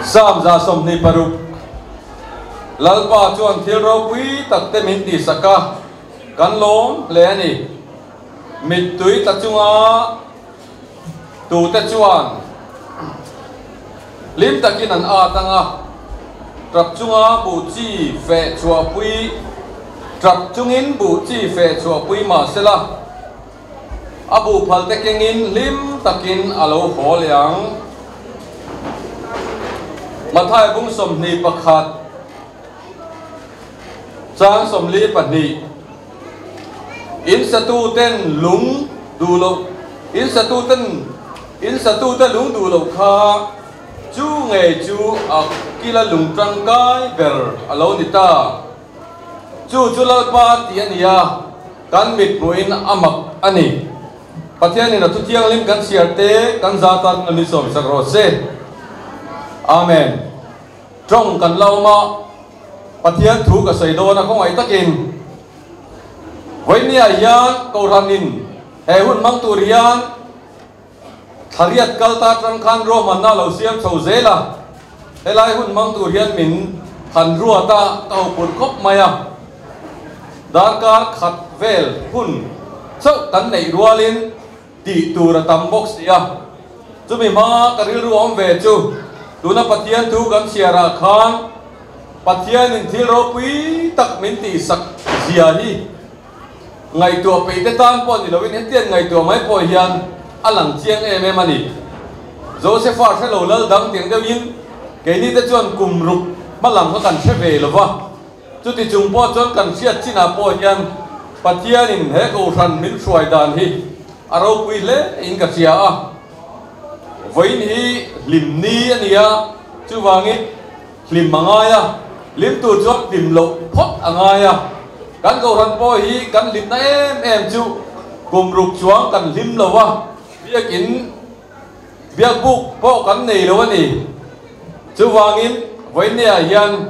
Sam 26 Lalpa chuan thil ropui tak te min tihsak a, kan lawm hle a ni. Mittui tla chunga tute chuan hlim takin an at ang a, tap chunga buh chi feh chhuahpui tap chungin buh chi feh chhuahpui mah sela, A buhphal te kengin hlim takin a lo haw leh ang. Mathai bung 21 chang 42 In satu ten lung duh loh In satu ten In satu te lung duh loh kha chu ngei chu a kila lung tangkai ber a lo ni ta. Chu chu Lalpa tih a ni a, kan mit hmuhin a mak a ni. Pathianin a thuthianghlim kan chhiar te kan za tan a ni sawmsak rawh se. Amen. Tawng kan la awm a, Pathian thu ka sawi dawn a khawngaih takin Vawinia hian Kohhranin he hun hmang tur hian Thlariat kal ta tang khan ruahmanna a lo siam chho zel a, helai hun hmang tur hian min han ruat a, ka hupurh khawp mai a. Darkar khat vel hun chauh kan neih rualin tih tur a tam bawk si a. Chumi hma ka rilru awm ve chu tuna Pathian thu kan chhiarah khan Pathianin thil ropui tak min tihsak zia hi Ngaihtuah peih te tan pawh ni loin hetiang ngaihtuah mai pawh hian a lang chiang em em a ni. Josefa hre lo lal dang tiang deuhin keini te chuan kum ruk hma lam kha kan hre ve lo va, chuti chung pawh chuan kan hriat chinah pawh hian Pathianin he kohhran min hruai dan hi a ropui hle in ka hria a. Vawiin hi hlim ni a ni a, chuvangin Hlim a ngai a, hlim tur chuan hlim loh phawt a ngai a. Kan Kohhran pawh hi kan hlimna em em chu kum ruk chuang kan hlim lo a, biakin biakbuk pawh kan nei lo a ni. Chuvangin vawinia hian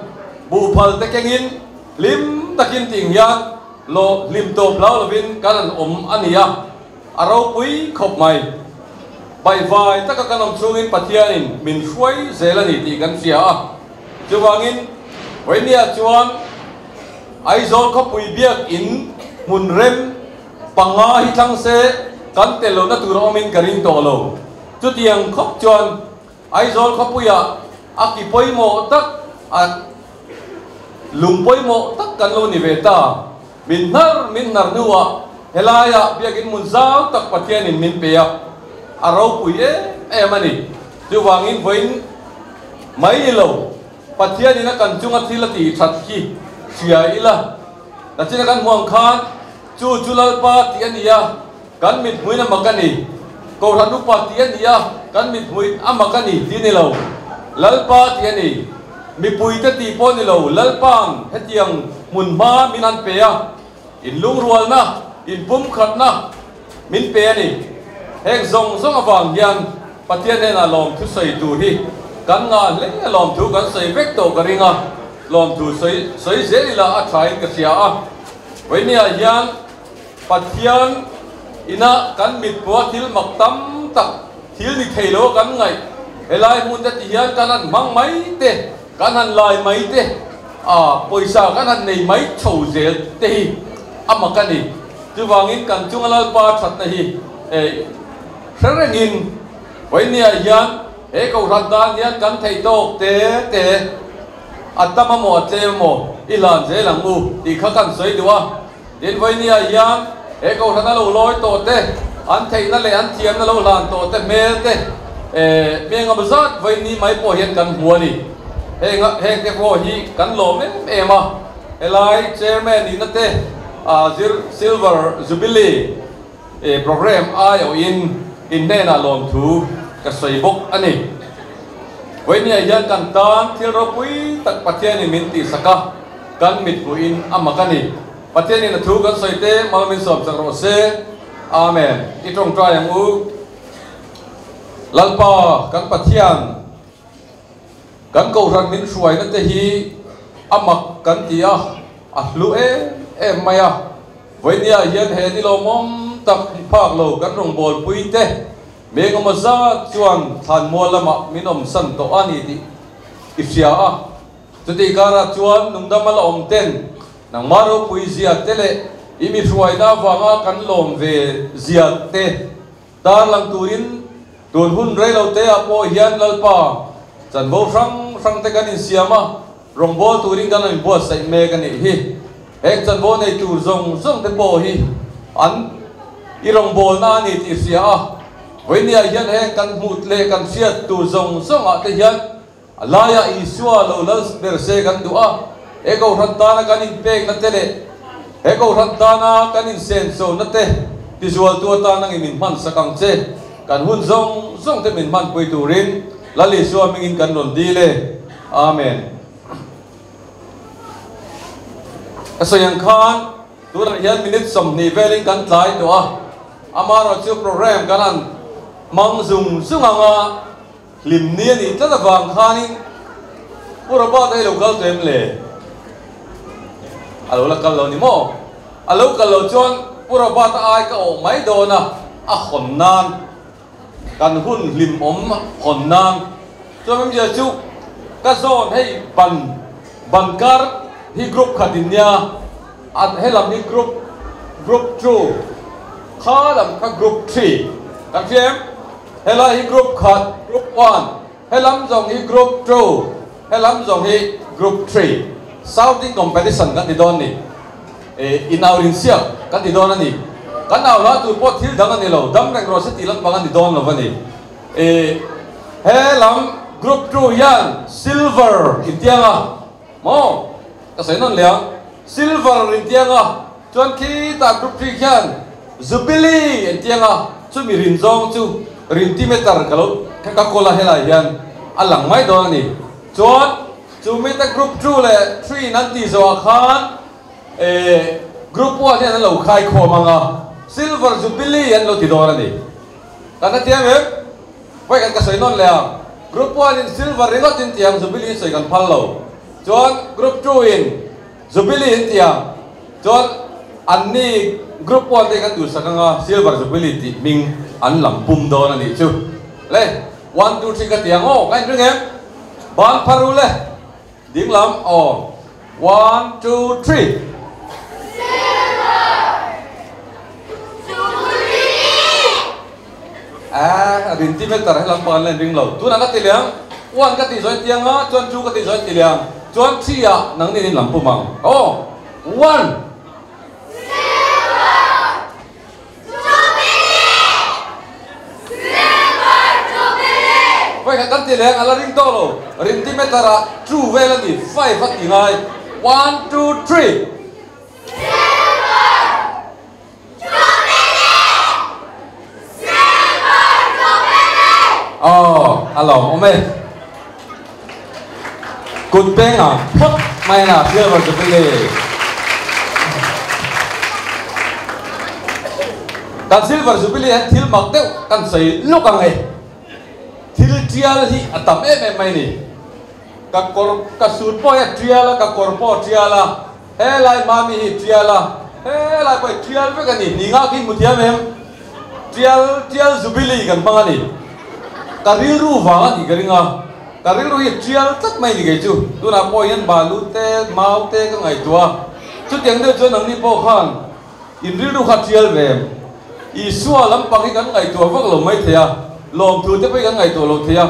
buhphal te kengin hlim takin tih hian lawh hlim tawp hlau lovin kan han awm a ni a. A ropui khawp mai. Baihvai taka kan awm chhungin Pathianin min hruai zel a ni tih kan hria a. Chuvangin, Vawinia chuan Aizawl khawpui biak in hmun rem panga hi thlang se kan tel lohna tur a awmin ka ring tawh lo. Chutiang khawp chuan Aizawl khawpuiah a ki pawimawh tak a lung pawimawh tak kan lo ni ve ta. Min hnar min hnar hnuah helaiah biakin hmun zau tak Pathianin min pe a, a ropui em em a ni. Chuvangin vawiin mai ni lo, Pathianin a kan chunga thil a tih that hi hria ila. Nachina kan hmuh ang khan chu chu Lalpa tih a ni a, kan mit hmuin a mak a ni. Kohhran upa tih a ni a, kan mit hmuin a mak a ni tih ni lo. Lalpa tih a ni. Mipuite tih pawh ni lo, Lalpa'n hetiang hmun hma min han pe a, inlungrualna, inpumkhatna min pe a ni. Heng zawng zawng avang hian Pathian hnenah lawmthu sawi tur hi kan ngah hle a, lawmthu kan sawi vek tawh ka ring a, lawmthu sawi sawi zel ila a thain ka hria a. Vawinia hian Pathian ina kan mitpua thil mak tam tak, Thil ni thei lo kan ngaih helai hmun te ti hian kan han hmang mai te, kan han lai mai te, a pawisa kan han nei mai chho zel te hi a mak a ni. Chuvangin kan chunga Lalpa thatna hi hre rengin Vawinia hian he Kohhran tan hian kan theih tawk te te a tam a maw a tlem a maw i hlan zel ang u tih kha kan sawi duh a. Tin, Vawinia hian he Kohhran a lo lawi tawh te, an theihna leh an thiamna lo hlan tawh te hmel te mi engemaw zat Vawini mai pawh hian kan hmu a ni. Heng heng te pawh hi kan lawm em em a, helai Chairman nihna te zir Silver Jubilee Programme aiawhin in hnenah lawmthu ka sawi bawk a ni. Vawinia hian kan tan thil ropui tak Pathianin min tihsak a. Kan mit hmuhin a mak a ni. Pathianin a thu kan sawi te mal min sawm chak rawh se. Amen. I tawngtai ang u. Lalpa kan Pathian, kan Kohhran min hruaina te hi a mak kan ti a, a hlu em em mai a. Vawinia hian he ni lawmawm tak hi phak lo kan rawngbawlpui te, mi engemaw zat chuan thlanmual lamah min awmsan tawh a ni tih. i hria a. Chutih karah chuan nungdama la awm ten nangmah ropui zia te leh i mi hruaina avanga kan lawm ve zia te tarlang turin tun hun reilo te ah pawh hian Lalpa chanvo hrang hrang te kan insiam a, rawngbâwl turin kan lo inbuatsaih mek a nih hi. Heng chanvo nei tur zawng zawng te pawh hi an i rawngbâwlna a ni tih hria a, vawinia hian heng kan hmuh leh kan hriat tur zawng zawng ah te hian A laiah Isua lo lal ber se kan duh a, he Kohhran tana kan inpekna te leh he Kohhran tana kan insenchona te tizualtu atan angin min hmansak ang che. Kan hun zawng zawng te min hmanpui turin Lal Isua hmingin kan rawn dil e. Amen. Ka sawi ang khan tunah hian minute 20 velin kan tlai tawh a, amaherawhchu program kan han hmang zung zung ang a, Hlim ni a nih tlat avang khanin Pu Robert a hi lo kal tawh em le? A lo la kal lo ni maw? A lo kal lo chuan Pu Robert a ai ka awh mai dawn a, a hawn nan kan hun hlim awm hawn nan chuan awmzia chu ka zawn hei ban ban kar hi group khat in nia a helam hi group group two kha lam kha group three kan hria em? Helai hi group khat, group one, helam zawng hi group two, helam zawng hi group three. Shouting competition kan ti dawn ni. Eh, inau rinsiak kan ti dawn a ni. Kan au hla tur pawh thil dang a ni lo, dam reng rawh se tih lampang a ni dawn lo a ni. Eh, helam group two hian silver intiang a, maw? Ka sawi nawn leh ang. Silver intiang a, Chuan khitah group 3 khian Jubilee an tiang a, chumi rin zawng chu rintimeter ka lo ka kawl a helai hian a lang mai dawn a ni. Chuan chumi te group 2 leh 3 in an tih zawhah khan eh group 1 hian an lo khai khawm ang a, Silver Jubilee an lo ti dawn a ni. Kan a tiang em? Vawi khat ka sawi nawn leh ang. Group 1 in Silver ringawt in tiang Jubilee in sawi kan phal lo. Chuan group 2 in Jubilee in tia chuan anni group one te kan duhsak anga Silver Jubilee tih hming an lam pum dawn a nih chu. Le one two three ka ti ang aw ka inring em? Ban phar u le ding lam aw one two three. Silver Jubilee. A rin ti meter helam pawh an la inring lo. Tunah ka ti leh ang, one ka tih zawh inti ang a, chuan two ka tih zawh inti leh ang, chuan three ah nang nin in lam pum ang. Aw, one. Silver Jubilee! Silver Jubilee! Vawi khat kan ti leh ang, a la ring tawh lo. Rin ti meter ah two vel a ni, five a ti ngai. One, two, three. Silver Aw, a lawm awm e. Kut peng ang phawt mai na Silver Jubilee. Kan Silver Jubilee hian thil mak deuh kan sawi luk ang e. Thil tial hi a tam em em mai ni. Ka kawr, ka suit pawh hi a tial a, ka kawr pawh a tial a. Helai mami hi tial a, helai pawh hi tial vek a ni. Ni ngak hi hmu thiam em? Tial, tial jubilee kan hmang a ni. Ka rilru vang a nih ka ring a, ka rilru hi tial tlat mai ni kei chu. Tunah pawh hian balu te, mau te ka ngaihtuah a. Chutiang deuh chuan nangni pawh khan in rilru kha tial ve em? Isua lampang hi kan ngaihtuah vak lo mai thei a, lawmthu te pawh hi kan ngaihtuah lo thei a.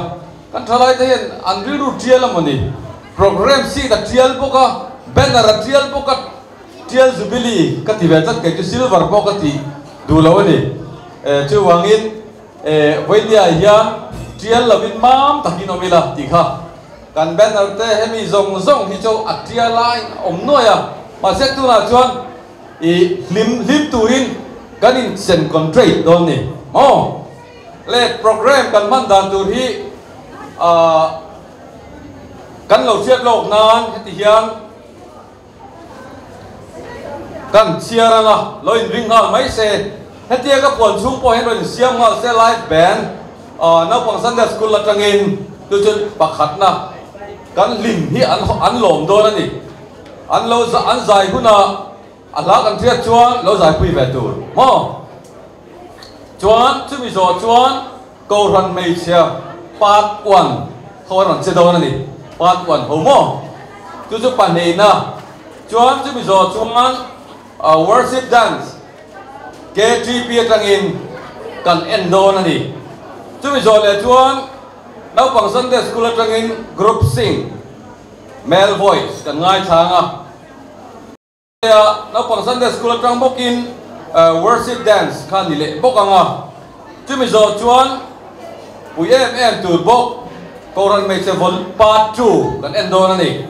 Kan thalaite hian an rilru tial a maw ni? Programme sheet a tial bawk a, banner a tial bawk a, tial jubilee ka ti ve tlat kei chu silver pawh ka ti duh lo a ni. Chuvangin vawinia hian tial lovin mam takin awm ila tih kha kan banner te hemi zawng zawng hi chu a tial lai a awm nuai a, mahse tunah chuan i hlim hlim turin kan inchen contract dawn ni maw? Le programme kan hman dan tur hi ahh kan lo hriat lawk nan heti hian kan chhiar anga lo inring nghal mai se, hetia ka puan chhung pawh hian rawn insiam nghal se live band ahh naupang Sunday school atangin chu chu pakhatna kan hlim hi an an lawm dawn a ni. An lo an zai hunah a hla kan hriat chuan lo zaipui ve tur maw? Chuan chumi zawh chuan Kohhran hmeichhia part one ho a rawn che dawn a ni. Part 1 ho maw? Chu chu pahnihna chuan chumi zawh chuan Worship Dance KTP atangin kan en dawn a ni. Chumi zawh leh chuan naupang Sunday School atangin Group Sing, Male Voice, kan ngaithlang a. Naupang Sunday School atang bawkin Worship Dance kha ni leh bawk ang a. Chumi zawh chuan pui em em tur bawk Kohhran Hmeichhe Vawn Part 2 kan en dawn a ni.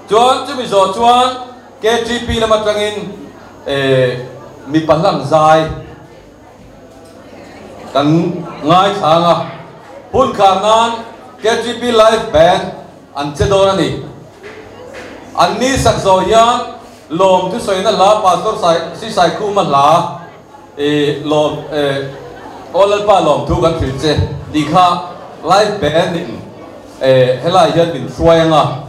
Chuan chumi zawh chuan KTP lam atangin mipa hlang zai kan ngaithla ang a. Hun khar nan KTP Live Band an che dawn a ni. An ni sak zawh hian lawm thusawina hla Pastor Sai Si Saikhuma hla i lawm eh Aw Lalpa lawm thu kan hrilh che tih kha live band in eh helai hian min hruai anga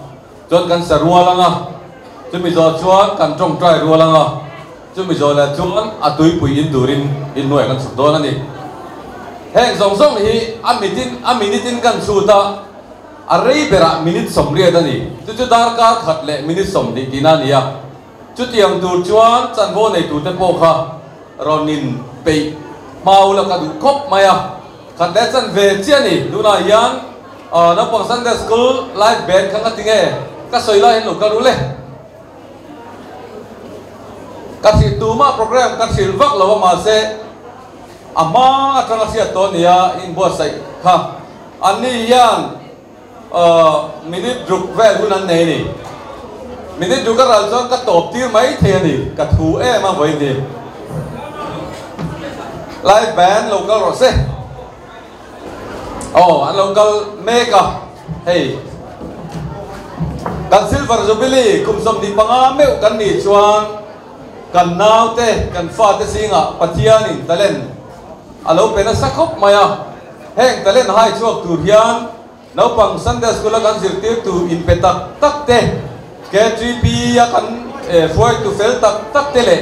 chuan kan sa rual anga chumi zawh chuan kan tawngtai rual anga chumi zawh leh chuan a tuipui in turin inhnuai kan chhuk dawn a ni. Heng zawng zawng hi a mitin a minute in kan chhut a. A rei berah minute 80 a ni. Chu chu darkar khat leh minute 20 tihna a ni a. Chutiang tur chuan chanvo neitute pawh kha rawn in peih hmau la ka duh khawp mai a. Khat leh chan ve chiah a ni. Tunah hian naupang Sunday School live band kha nga ti nge ka sawi lai hian lo kal ru le. Ka hrilh tumah program ka hrilh vak lo a mahse a hma atanga hriat tawh a nia inbuatsaih kha. Anni hian minute ruk vel hun an nei a ni. Minute ruk a ral chuan ka tawp tir mai thei a ni, ka thu em a vawiin hi. Live band lo kal rawh se. Aw, an lo kal mek a, hei. Kan Silver Jubilee kum 25 meuh kan nih chuan kan naute, kan fate zingah Pathianin talent a lo pe nasa khawp mai a. Heng talent hai chhuak tur hian naupang Sunday School a kan zirtirtu inpe tak tak te, KTP a kan hruaitu fel tak tak te leh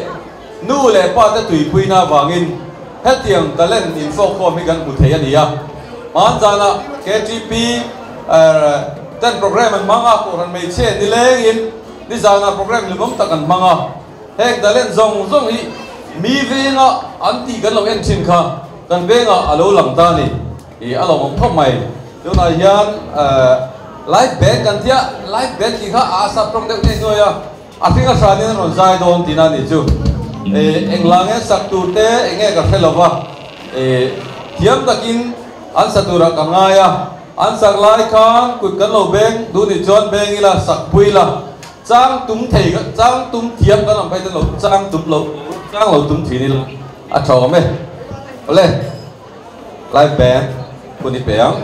nu leh pa te tuipuina avangin hetiang talent infawkkhawm hi kan hmu thei a ni a. Hmanzana KTP ten program an hmang a, Kohhran hmeichhe nilengin nizana program limawm tak an hmang a. Heng talent zawng zawng hi mi venga an tih kan lo en thin kha kan vengah a lo lang ta a ni. Ih a lawmawm khawp mai. Tunah hian live band kan tia, live band tih kha a sap tawng deuh ngei nuai a, a hring a hranin an rawn zai dawn tihna a nih chu. Ih engla nge sak tur te eng nge ka hre lo va, ih thiam takin an sa turah ka ngai a, an sak lai khan kut kan lo beng duh nih chuan beng ila sak pui ila. Chang tum thei chang tum thiam kan awm phei chuan lo chang tum lo chang lo tum thin ila a tha awm e. Awle live band hun i pe ang.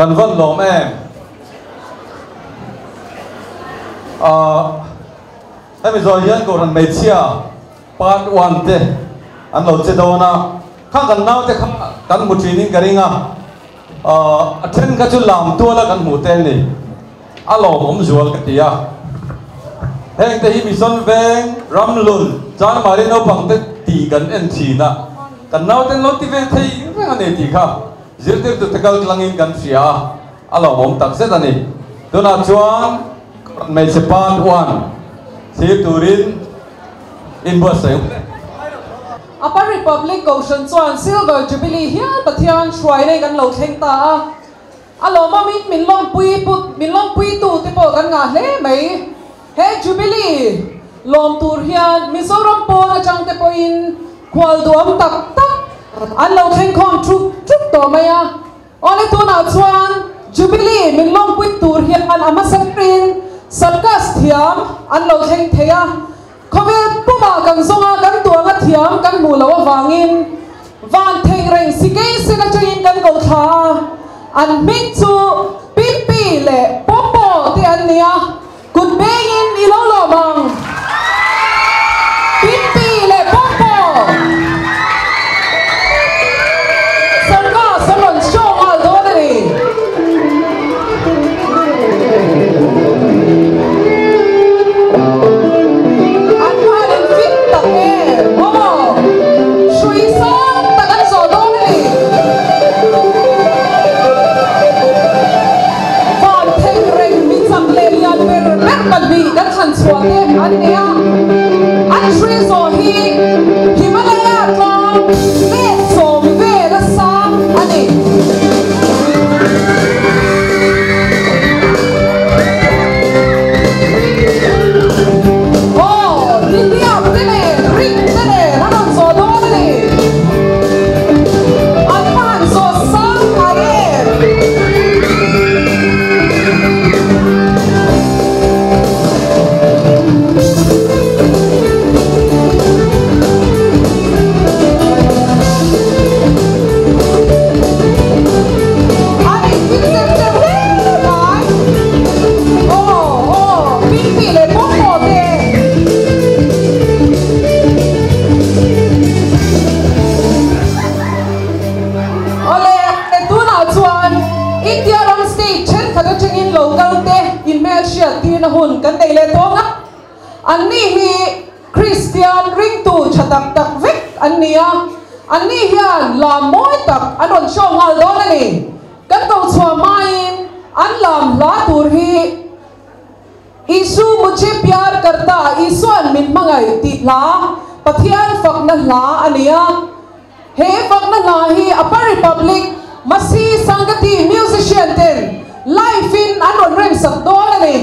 Kan van lawm em? Ahh hemi zawh hian Kohhran hmeichhia part one te an lo che dawn a, kha kan naute kha kan hmu thin in ka ring a, ahh a then kha chu lam tuala kan hmuh te ani, a lawmawm zual ka ti a. Heng te hi Mission Veng, Ramlun, Chanmari naupang te tih kan en thin a, kan naute an lo ti ve thei reng a ni tih kha. Zirtirtute kal tlangin kan hria a, a lawmawm tak zet a ni. Tunah chuan hmeichhe part one thlir turin inbuatsaih ang. Upper Republic Kohhran chuan Silver Jubilee hial Pathian hruaina kan lo thleng ta a, a lawmawmin min lawmpui put min lawmpuitu te pawh kan ngah hle mai. He Jubilee lawm tur hian Mizoram pawn atang te pawhin khual duam tak tak an lo thleng khawm thup thup tawh mai a. Awle tunah chuan Jubilee min lawmpui tur hian a hmasa berin Circus thiam an lo thleng thei a. Khawvel pumah kan zawnga kan tuanga thiam kan hmuh loh avangin van theng reng si kei sen atangin kan ko thla a. An hming chu Pimpi leh Popo te an ni a. Kut bengin i lo lawm ang. Pimpi leh Popo Circus an rawn show nghal dawn a ni. An hman in fit tak em aw. Hrui sang tak an zawh dawn a ni. Van theng reng mi chak leh lian ber ber pahnih kan thlan chhuah te an ni a, an hrui zawh hi Himalaya tlang let sawm vel a sang a ni. Aw, nihliap te nen, ring te nen an rawn zawh dawn a ni. An va han zawh sang ngai em? An infit chem chem hle mai. Aw, aw, Pimpi leh Pawmpaw te. Awle, tunah chuan India ram state thenkhat atangin lo kal te inhmelhriat tirna hun kan nei leh tawng a. Anni hi Kristian ringtu tha tak tak vek an ni a, anni hian lam mawi tak an rawn show nghal dawn a ni. Kan ko chhuah hmain an lam hla tur hi Isu mujhe pyar karta, Isuan min hmangaih tih hla, Pathian fakna hla a ni a. He fakna hla hi Upper Republic Masi Sangati musician ten live in an rawn remsak dawn a ni.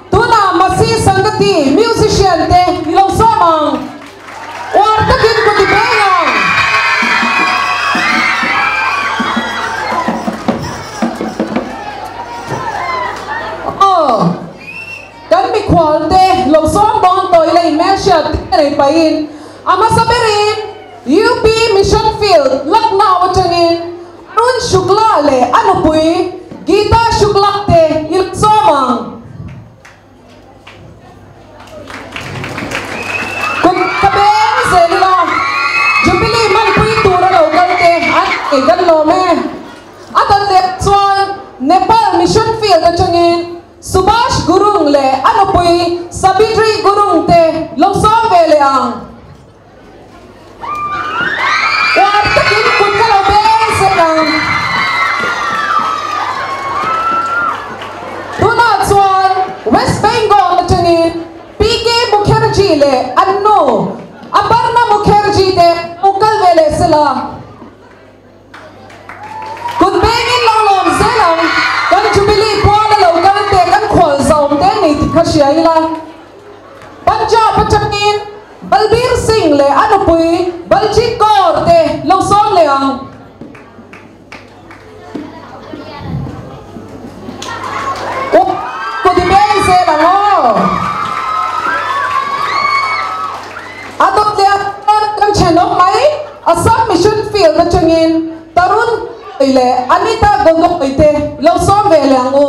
Tunah Masi Sangati musician te ni lo sawm ang. Uar takin ku ti beng ang. Aw, kan mikhual te lo sawm dawn tawh ila in hmelhriat te nei pahin a hmasa berin UP Mission Field Lucknow atangin Arun Shukla leh a nupui Geeta Shukla te i lo sawm ang. Kum ka beng zel ila Jubilee hmanpui tura lo kal te an nei kan lawm e. A dan leh chuan Nepal Mission Field atangin Subhash Gurung leh a nupui Sabitri Gurung te lo sawm ve leh ang. Uar takin kut ka lo beng zet ang. Tunah chuan West Bengal atangin PK Mukherjee leh an nu Aparna Mukherjee te lo kal ve leh sela. Kut bengin lo lawm zel ang. Kan Jubilee puala lo kal te kan khual zawm te ni tih kha hria ila. Punjab atangin Balbir Singh leh a nupui Baljit Kaur te lo sawm leh ang. Kut i beng zel ang aw. A dawt leh a kan thenawm mai. Assam Mission Field atangin Tarun leh Anita Gogoi te lo sawm ve leh ang u.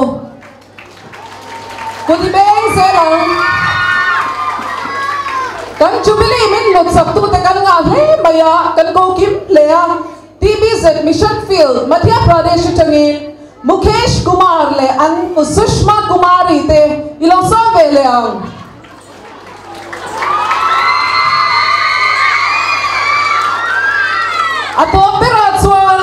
Kut i beng zel ang. Kan Jubilee min lut sak tute kan ngah hle mai a, kan ko kim hle a. TBZ Mission Field, Madhya Pradesh atangin Mukesh Kumar leh an Sushma Kumari te i lo sawm ve leh ang. A tawp berah chuan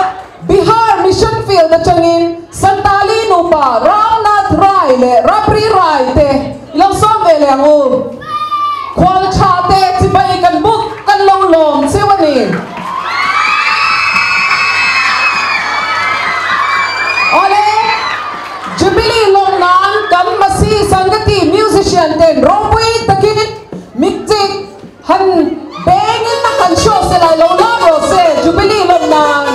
Bihar Mission Field atangin Santali nupa Ramnath Rai leh Rabri Rai te i lo sawm ve leh ang u. Khual tha te chibai kan buk kan lo lawm cheu a ni. Awle, Jubilee lawm nan kan Masi Sangati musician ten ropui takin music han bengin a han show se lai lo lam rawh se Jubilee lawm nan.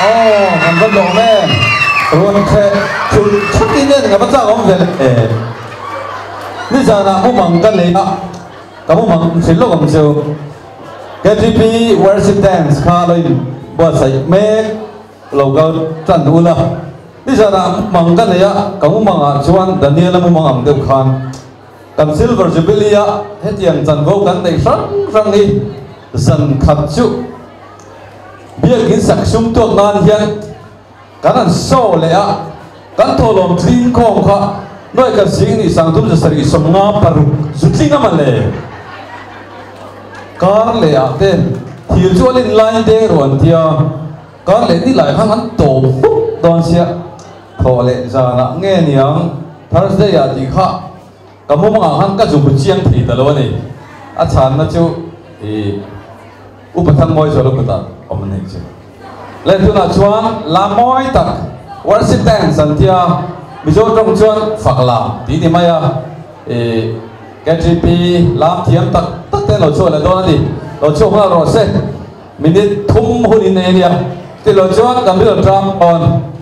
Aw kan va lawm em rawn thleh thut thut in en ka va chak awm ve le nizanah mumang ka nei a ka mumang hrilh lawk ang chu KTP worship dance kha lo in buatsaih mek lo kal tan ula nizanah mumang ka nei a ka mumangah chuan Daniel-a mumang ang deuh khan kan silver jubilee a hetiang chanvo kan neih hrang hrang hi zan khat chu Biakin sak sum tuak nan hian kan han show leh a, kan thawhlawm tling khawm kha nuai khat zing nih sang tum zasarih sawmnga paruk zu tling a male. Kar leh ah te thil chu a lin lai deng rawh an tia, kar leh ni lai khan an tawp huk dawn sia, thawh leh zanah nge niang Thursday ah tih kha ka mumangah khan ka zu bu chiang thei ta lo a ni. A chhanna chu ih. Upa Thangmawi zual a kutah awm a nih chu. Leh tunah chuan lam mawi tak worship dance an tia Mizo tawng chuan fak lam tih ni mai a, ih KTP lam thiam tak tak te an lo chhuah leh dawn a ni. Lo chhuak nghal rawh se. Minute thum hun in nei a nia. Tilo chuan kan rilru tang dawn.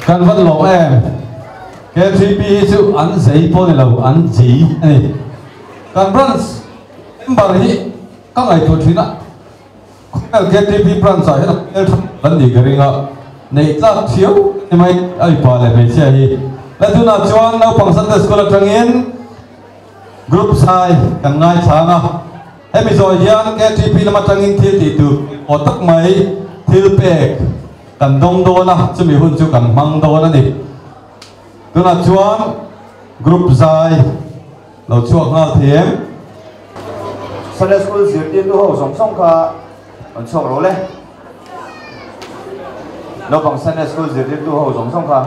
Kan van lawm em. KTP hi chu an zei pawh ni lo an ji a ni. Kan branch member hi ka ngaihtuah thin a, khawvel KTP branch ah hian a hmel tha an nih ka ring a, neih tlak thiau ni mai a mipa leh hmeichhia hi. La tunah chuan naupang Sunday School atangin Group zai kan ngaithlang a, hemi zawh hian KTP lam atangin thil tih tur pawimawh tak mai thil pek kan dawng dawn a, chumi hun chu kan hmang dawn a ni. Tunah chuan group zai lo chhuak nghal thei em? Sunday School zirtirtu ho zawng zawng kha an chhuak lo le. Naupang Sunday School zirtirtu ho zawng zawng kha.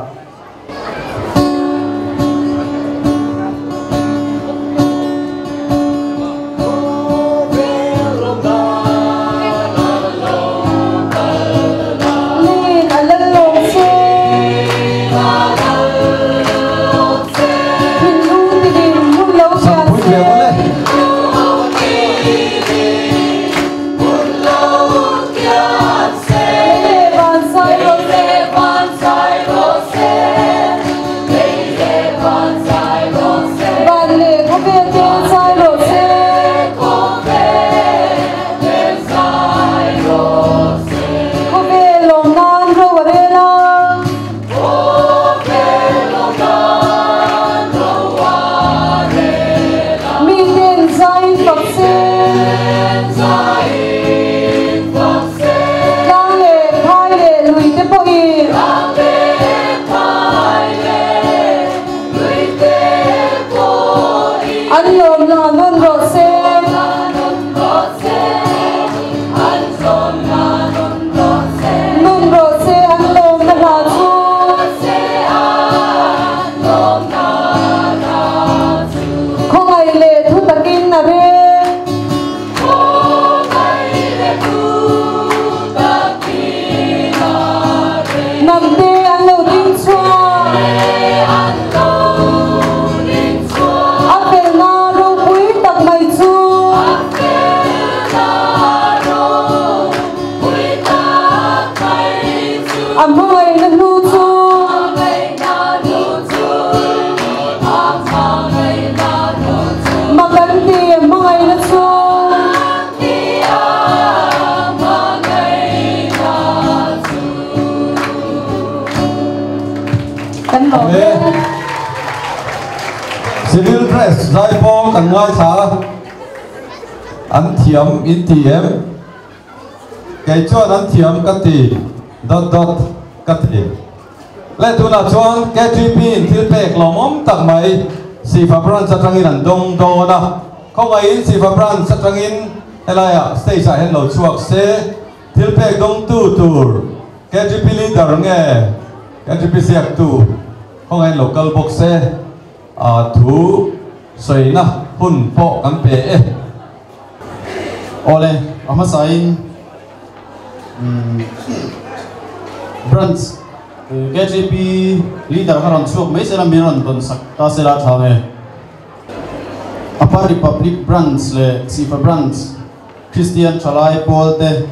Civil dress zaipawl kan ngaithla a, an thiam in ti em? Kei chuan an thiam ka ti dot dot ka ti. Leh tunah chuan KTP in thil pek lawmawm tak mai Sifa branch atangin an dawng dawn a, khawngaihin Sifa branch atangin helaiah stage ah hian lo chhuak se, thil pek dawngtu tur KTP leader nge KTP ziaktu khawngaihin lo kal bawk se, thu sawina hun pawh kan pe e. Awle, a hmasain Branch KJP leader kha rawn chhuak mai sela min rawn dawn sak ta sela a tha nge. Upper Republic Branch leh Sifa Branch Kristian thalai pawl te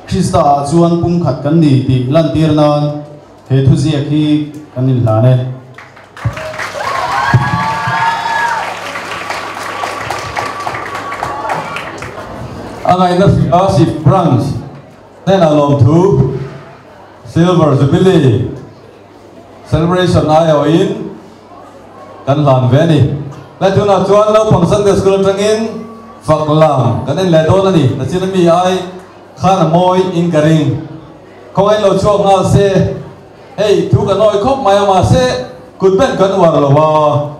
Krista ah chuan pumkhat kan ni tih lantir nan He thuziak hi kan inhlan e. A ngaihna hria Sif Branch hnenah lawmthu Silver Jubilee Celebration aiawhin kan hlan ve a ni. Lai tunah chuan naupang Sunday School atangin fak lam kan en leh dawn a ni. Nachin ami ai khan a mawi in ka ring. Khawngaih lo chhuak nghal se, hei thu kan awi khawp mai a mahse kut ben kan uar lo a.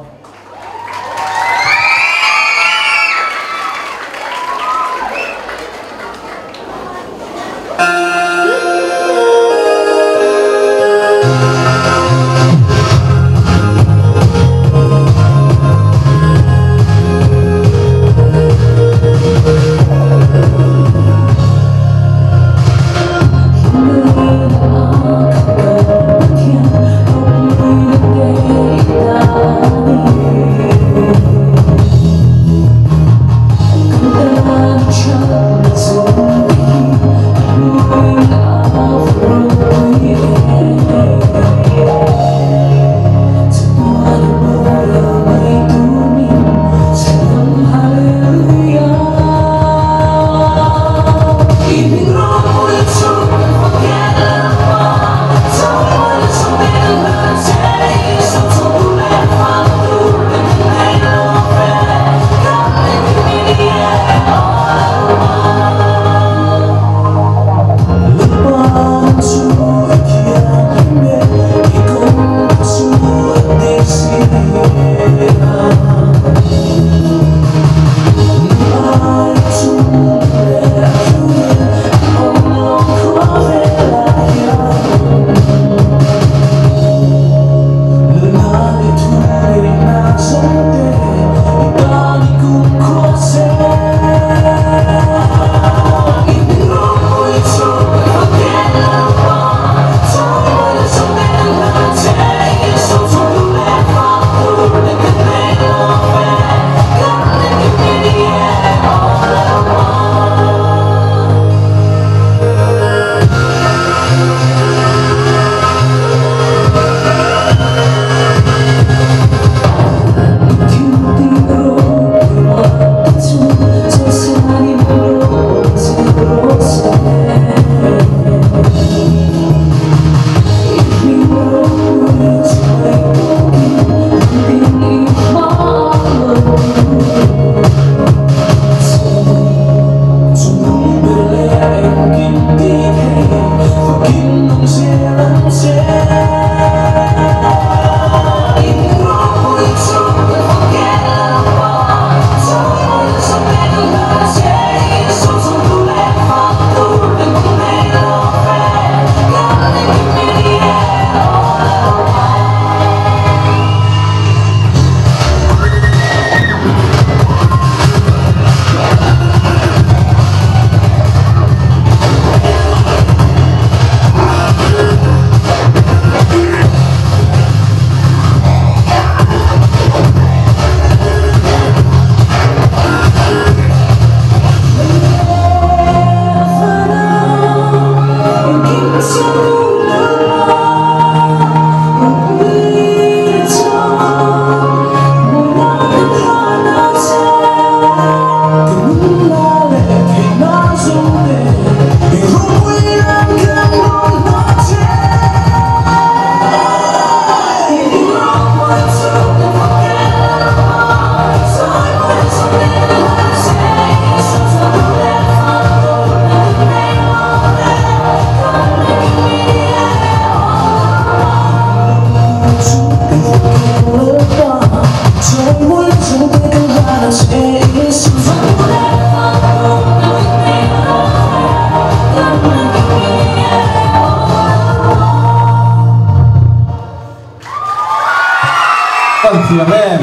thiam em?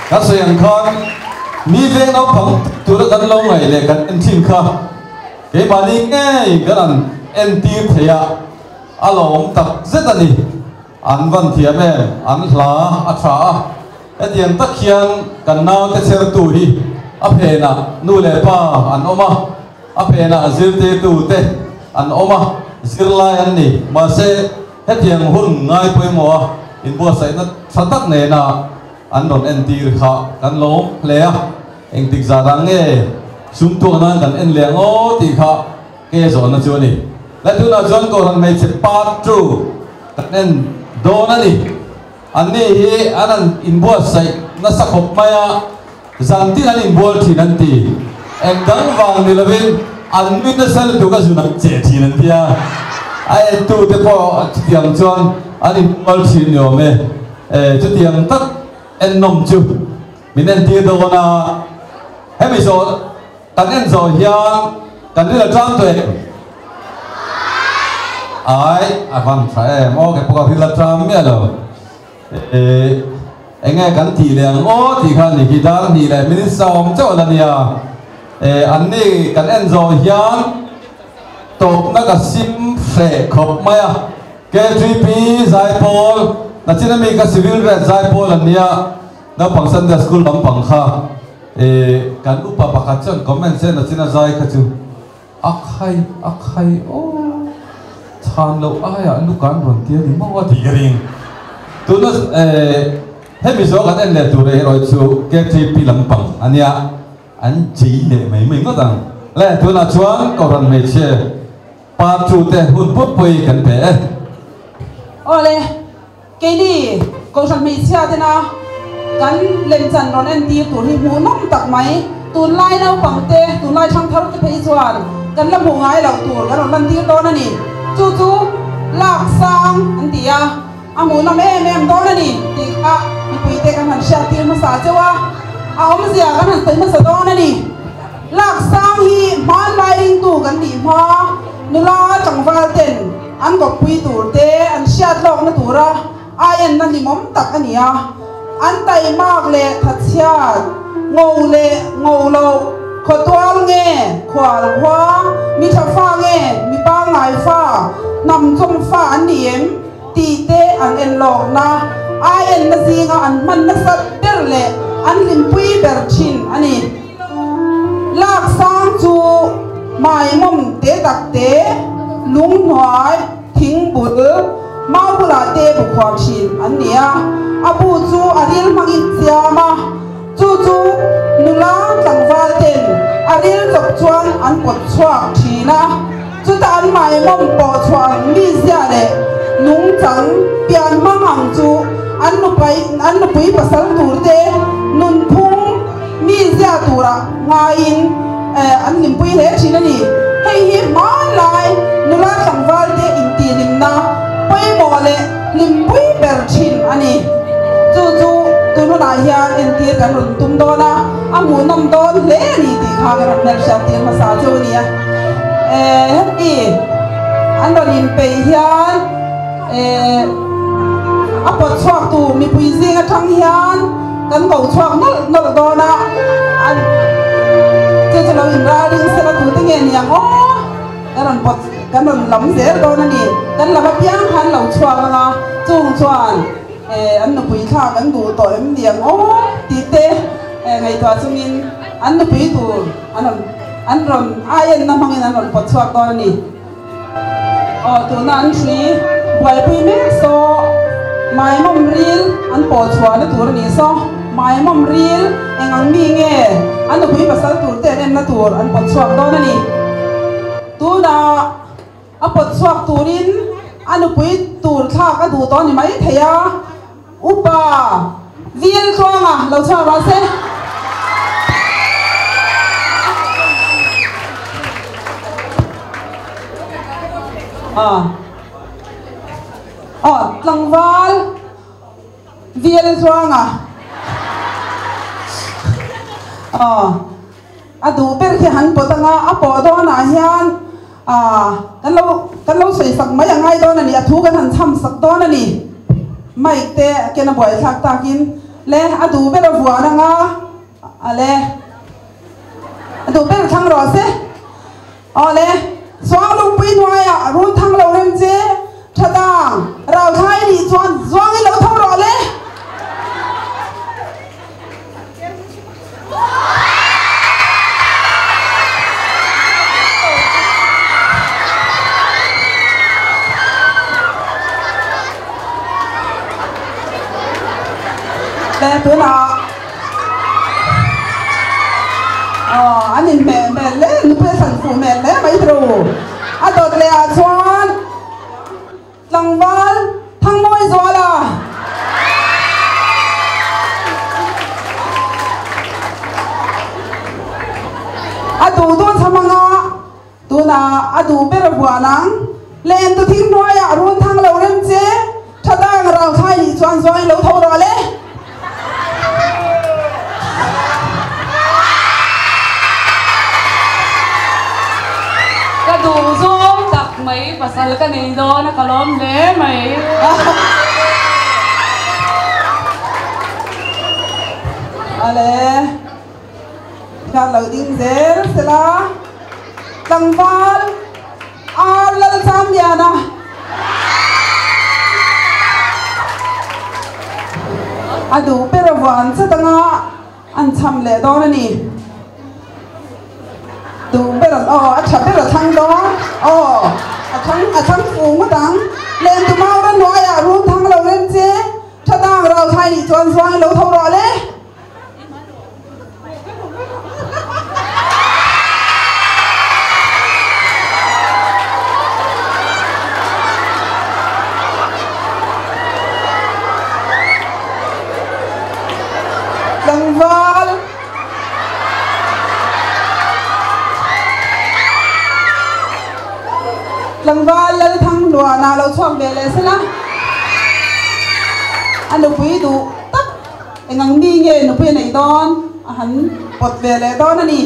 Kan sawi ang khan mi veng naupang tura kan lo ngaih leh kan en thin kha keimahni ngei kan han entir thei a, a lawm tak zet a ni. An van thiam em? An hla a tha a, hetiang tak hian kan naute chhertu hi a phenah nu leh pa an awm a, a phenah zirtirtute an awm a, zirlai an ni. Mahse, hetiang hun ngai pawimawha inbuatsaihna tha tak nena an rawn entir kha kan lawm hle a, engtik zat ah nge sum tuak nan kan en leh ang aw tih kha ke zawhna chu a ni. Le tunah chuan Kohhran Hmeichhe Part Two kan en dawn a ni. Anni hi an han inbuatsaih nasa khawp mai a, zan tin an inbual thin an ti. Eng dang vang ni lovin an nui nasa lutuk a zun an cheh thin an ti a. A entute pawh chutiang chuan an inbual thin ni awm e. Chutiang tak ennawm chu min entir dawn a. Hemi zawh kan en zawh hian kan ril a tang tawh em? Ai, a van tha em aw, kei pawh ka ril a tang miah lo. Eng nge kan tih leh ang aw tih kha ni khi dar hnih leh minute sawm chauh la nia. Anni kan en zawh hian tawpna ka sim hreh khawp mai a. KGP Zaipawl, nachin ami ka Civil Red Zaipawl an nia. Naupang Sunday School lampang kha kan upa pakhat chuan comment se nachin a zai kha chu a khai a khai aw chhan loh aiah luka an rawn tia ni maw a tih ka ring. Tuna hemi zawh kan en leh tur erawh chu KTP lampang a nia an chei leh mai mai ngawt ang. Le tunah chuan Kohhran hmeichhia part 2 te hun pawpui kan pe e. Awle. Keini Kohhran hmeichhia tena kan lemchan rawn entir tur hi hmuhnawm tak mai. Tunlai naupangte, tunlai thangthar te phei chuan kan la hmuh ngai loh tur kan rawn lantir dawn a ni. Chu chu lak sang an ti a, a hmuhnawm em em dawn a ni tih kha mipuite kan han hriattir hmasa cheu a, a awmzia kan han sawi hmasa dawn a ni. Lak sang hi hmanlai ringtu kan nih hma nula tlangval ten An kawppui tur te an hriat lawkna tura aienna hlimawm tak a ni a, an taimak leh thatchhiat, ngo leh ngo loh, khawtual nge khual khua, mi tha fa nge mi pangngai fa, hnam chawm fa an ni em tih te an en lawkna aienna zinga an hman nasat ber leh an hlimpui ber thin a ni. Lak sang chu maimawm te tak te, lung hnuai, thing bul, mau bulah te bu khuar thin an ni a. A bu chu a ril hmangin siam a, chu chu nula tlangval ten a ril chawp chuan an pawt chhuak thin a. Chuta an maimawm pawh chhuah ang mizia leh nungchang pian hmang ang chu an nupai an nupui pasal turte nunphung mizia turah ngaiin an hlimpui hle thin a ni. Hei hi hmanlai nula tlangvalte intihhlimna pawimawh leh hlimpui ber thin a ni. Chu chu tun hunah hian entir kan rawn tum dawn a, a hmuhnawm dawn hle a ni tih kha kan rawn hmelhriat tir hmasa chu a ni a. Heti an rawn inpeih hian a pawt chhuak tu mipui zing atang hian kan ko chhuak nawlh nawlh dawn a, an chu chu lo inralring sela tute nge ni ang aw kan rawn pawt kan rawn lam zel dawn a ni. Kan lam apiang khan lo chhuak ang a, chung chuan an nupui thlak an duh tawh em ni ang aw tih te ngaihtuah chungin an nupui tur an rawn An rawn aienna hmangin an rawn pawt chhuak dawn a ni. Aw tuna an hrui buaipui mek saw maimawm ril an pawh chhuahna tur a ni saw maimawm ril eng ang mi nge an nupui pasal tur te an enna tur an pawt chhuak dawn a ni. Tuna a pawt chhuak turin a nupui tur thlak a duh tawh a ni mai thei a. Upa Vil Tluanga lo chhuak rawh se. Aw tlangval Vil Tluanga aw a duh ber khi han pawt anga a pawh dawnah hian Kan lo kan lo sawi sak mai a ngai dawn a ni, a thu kan han chham sak dawn a ni. Mic te ken a buaithlak takin Le a duh ber a vuan anga a le a duh ber thlang rawh se. Aw le Suang lungpui hnuaiah run thang lo rem che tha dang rau thlai nih chuan zuangin lo tho rawh le. Le tunah aw an inhmeh hmel hle nupui a thlan fuh hmel hle mai tiro a dawt leh ah chuan Tlangval Thangmawi Zuala. A duh duh cham anga tunah a duh ber huan ang. Len tu thing hnuaiah run thang lo rem che tha dang rau thlai nih chuan zuain lo tho rawh le. Ka duh zawng tak mai pasal ka nei dawn a ka lawm hle mai. Ale hian lo ding zel sela tlangval Ar Lalchamliana. A duh ber a vuan chat anga an cham leh dawn a ni. Duh ber an aw a tha ber a thlang dawn aw a thlang a thlang fu ngawt ang. Len tu mau ran hnuaiah run thang lo rem che tha dang rau thlai nih chuan zuang lo tho rawh le. Tlangval Tlangval Lalthangluana lo chhuak ve leh sela a nupui duh tak Eng ang mi nge nupui a neih dawn a han pawt ve leh dawn a ni.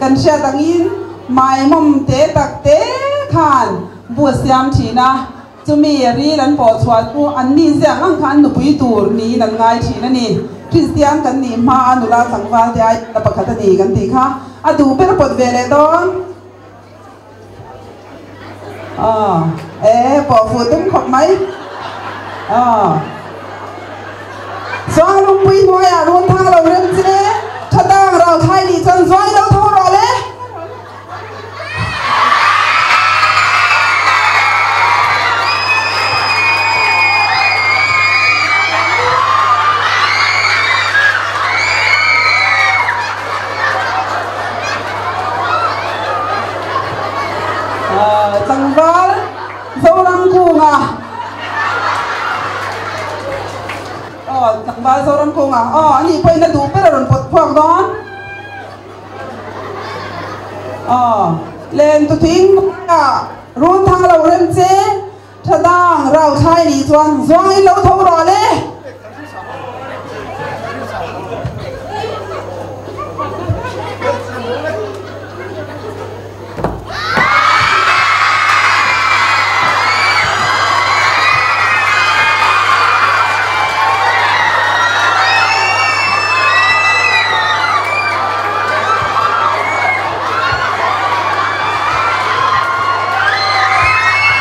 Kan hriat angin maimawm te tak te khan bu a siam thin a, chumi ril an pawh chhuah chu an mi ziak ang kha an nupui tur niin an ngai thin a ni. Kristian kan nih hma a nula tlangval te ai la pakhat a ni kan tih kha a duh ber pawt ve leh dawn. Aw e pawh fuh tum khawp mai aw Chuang lungpui hnuaiah run thang lo rem che tha dang rau thlai nih chuan zuai lo tho rawh le. Tlangval Zoram Kunga Aw Tlangval Zoram Kunga aw ani pawhin a duh ber a rawn pawt phuak dawn aw Len tu thing hnuaiah run thang lo rem che tha dang rau thlai nih chuan zuangin lo tho rawh le.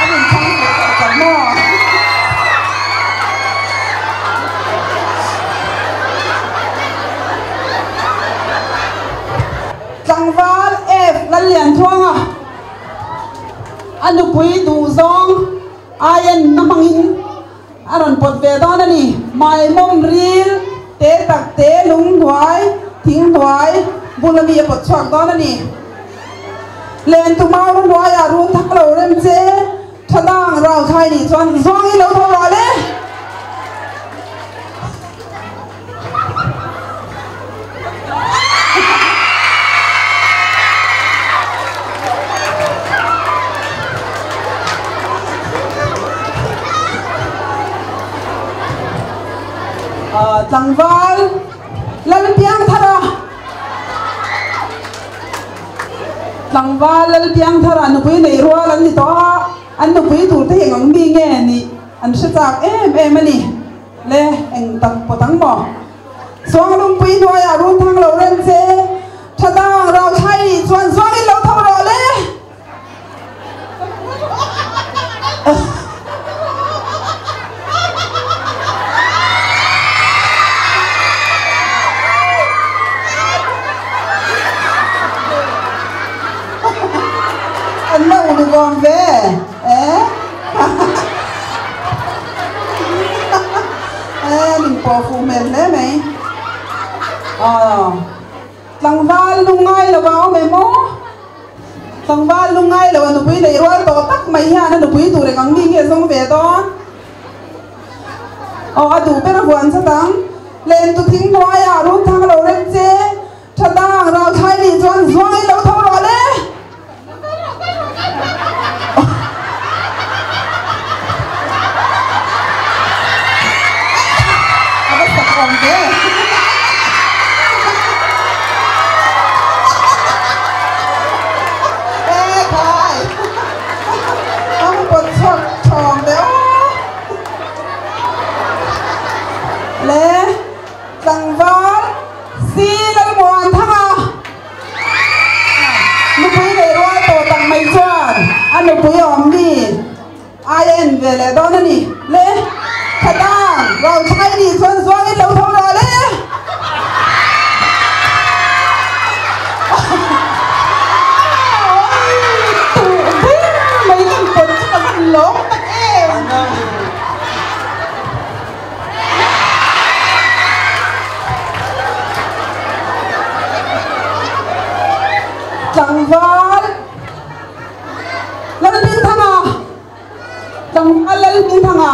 An inchhang leh tawh tak maw? Tlangval F Lallianthuanga a nupui duhzawng aiin na hmangin a rawn pawt ve dawn a ni. Maimawm ril te tak te lung hnuai, thing hnuai bula mi a pawt chhuak dawn a ni. Len tu mau ru hnuaiah run thak lo rem che tha dang rau thlai nih chuan zuangin lo tho rawh le. Tlangval Lalpiangthara Tlangval Lalpiangthara nupui neih rual an ni tawh a, an nupui tur te hi eng ang mi nge nih an hre chak em em a ni. Le eng tak potang mo suang lung pui hnuaiah run thang lo rem che tha dang rau thlai nih chuan zuangin lo tho rawh le. An lo duhawm ve e. E min pawh fuh hmel hle mai. Aw tlangval lungngai lo a awm em aw? Tlangval lungngai lo a nupui neih rual tawh tak mai hian a nupui tur eng ang mi nge zawng ve dawn? Aw a duh ber a huan zat ang. Len tu thing hnuaiah run thang lo rem che. Tha dang rau thlai nih chuan zuangin lo tho rawh le. A va sak awm ve. E khai. A va pawt chhuak thawm ve aw. Le tlangval si Lalmuan Thanga. Nupui leh rual tawh tak mai chuan a nupui awm mi ai a en ve leh dawn a ni. Le Khatang Rauthai nih chuan zuangin lo tho rawh le. Tuh ber mai kan pawt chu ka van lawm tak em. Tlangval Lalhmingthanga Tlangval Lalhmingthanga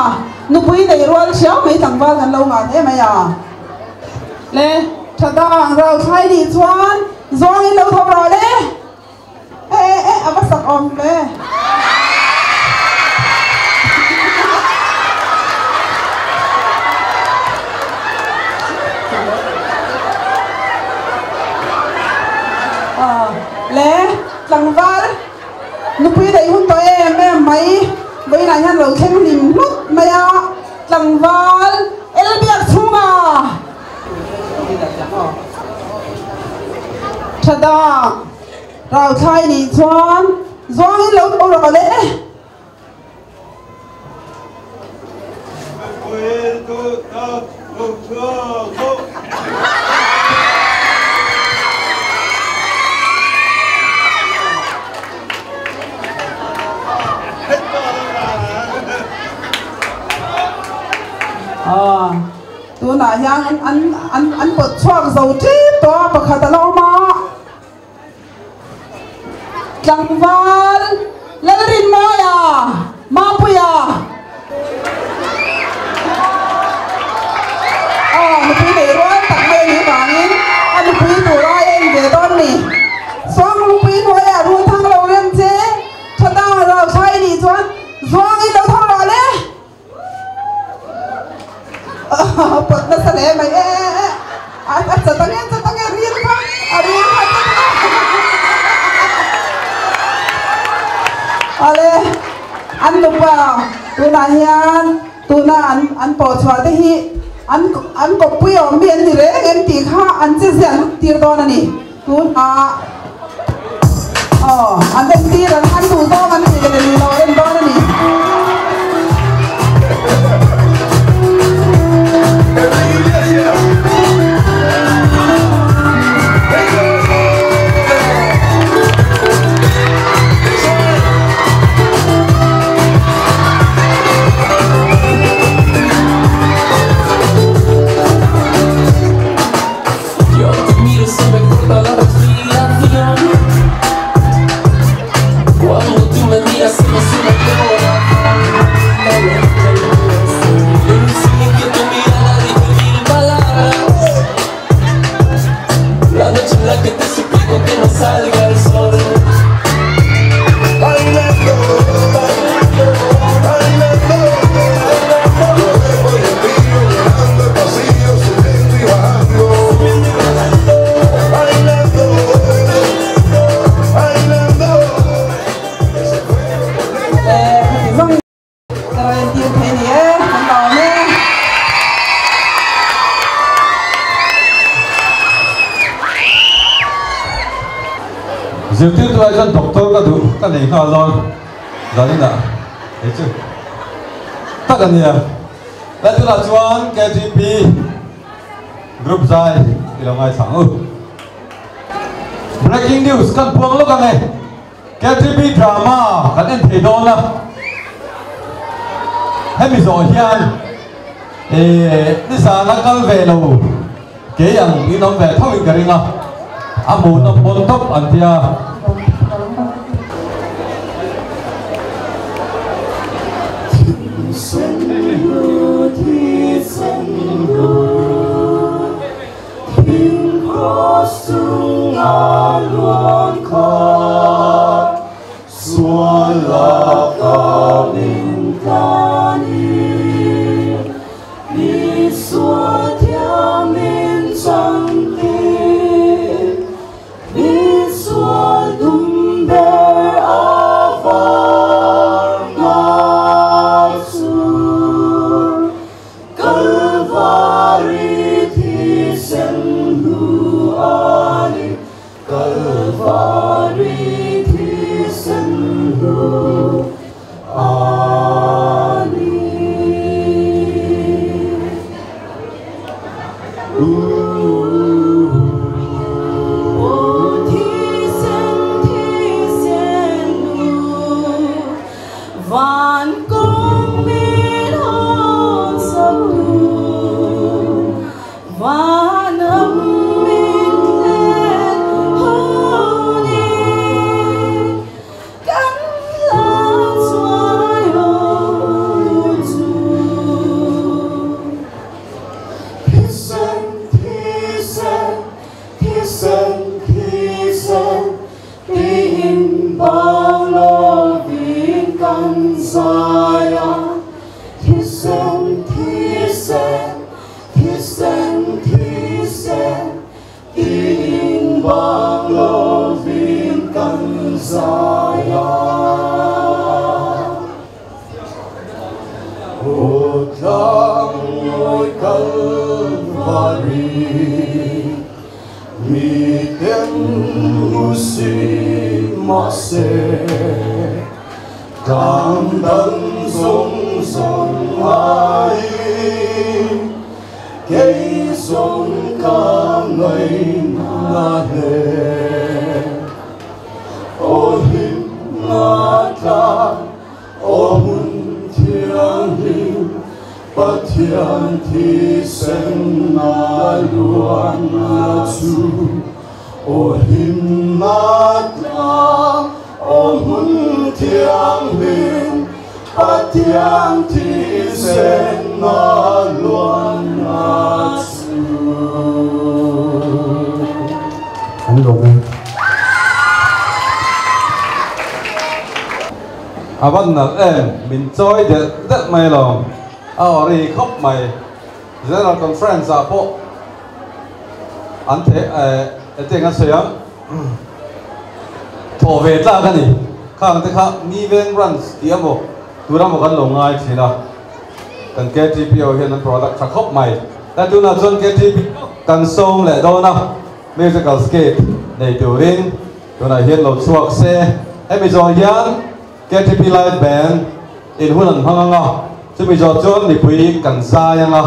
nupui nei rual hriau mai tlangval kan lo ngah hle mai a. Le tha dang rau thlai nih chuan zawngin lo tho rawh le. E e a va sak awm ve. Le tlangval nupui daih hun tawh em em mai vawiinah hian lo thleng hlim hlut mai a tlangval Elbiak chhunga tha dang. Rauthai nih chuan zawngin lo tho rawh le. Tunah hian an pawt chhuak zo tep tawh a, pakhat a la awm a. Tlangval Lalrinmawia Mapuia Aw nupui nei rual tak mai a nih vangin a nupui tur a en ve dawn a ni. Suanglungpui hnuaiah rul thang lo rem che tha dang rau thlai nih chuan zuangin lo tho rawh le. Pawt nasa hle mai e e a a chat ang e chat ang e ril kha a ril kha chat ang e awle an nupa tunah hian tuna an an pawh chhuah te hi an an kawppui awm mi an ni reng em tih kha an che ziah an tir dawn a ni tunah aw an en tir ang an duh zawng an nih leh nih loh en dawn a ni. Zirtirtu ai chuan doctor ka duh ka nei nghal dawn zaninah hei chu tak a nia. Lai tunah chuan KTP group zai i lo ngaithla ang u. Breaking news kan puang lawk ang e. KTP drama kan en thei dawn a. Hemi zawh hian nizan a kal ve lo kei ang in awm ve tho in ka ring a, a hmuhnawm pawn tawp an tia. A van nalh em, min chawi delh delh mai lo, a aw ri khawp mai. General Conference ah pawh an the eng an sawi ang, thawh ve tlak a ni. Khang te kha mi veng branch tih emaw tur emaw kan lo ngai thin a, kan KTPO hian an product tha khawp mai. Tlai tunah chuan KTP kan sawm leh dawn a, musical skit nei turin tunah hian lo chhuak se. Hemi zawh hian KTP Live Band in hun an hmang ang a, chumi zawh chuan mipui kan zai ang a,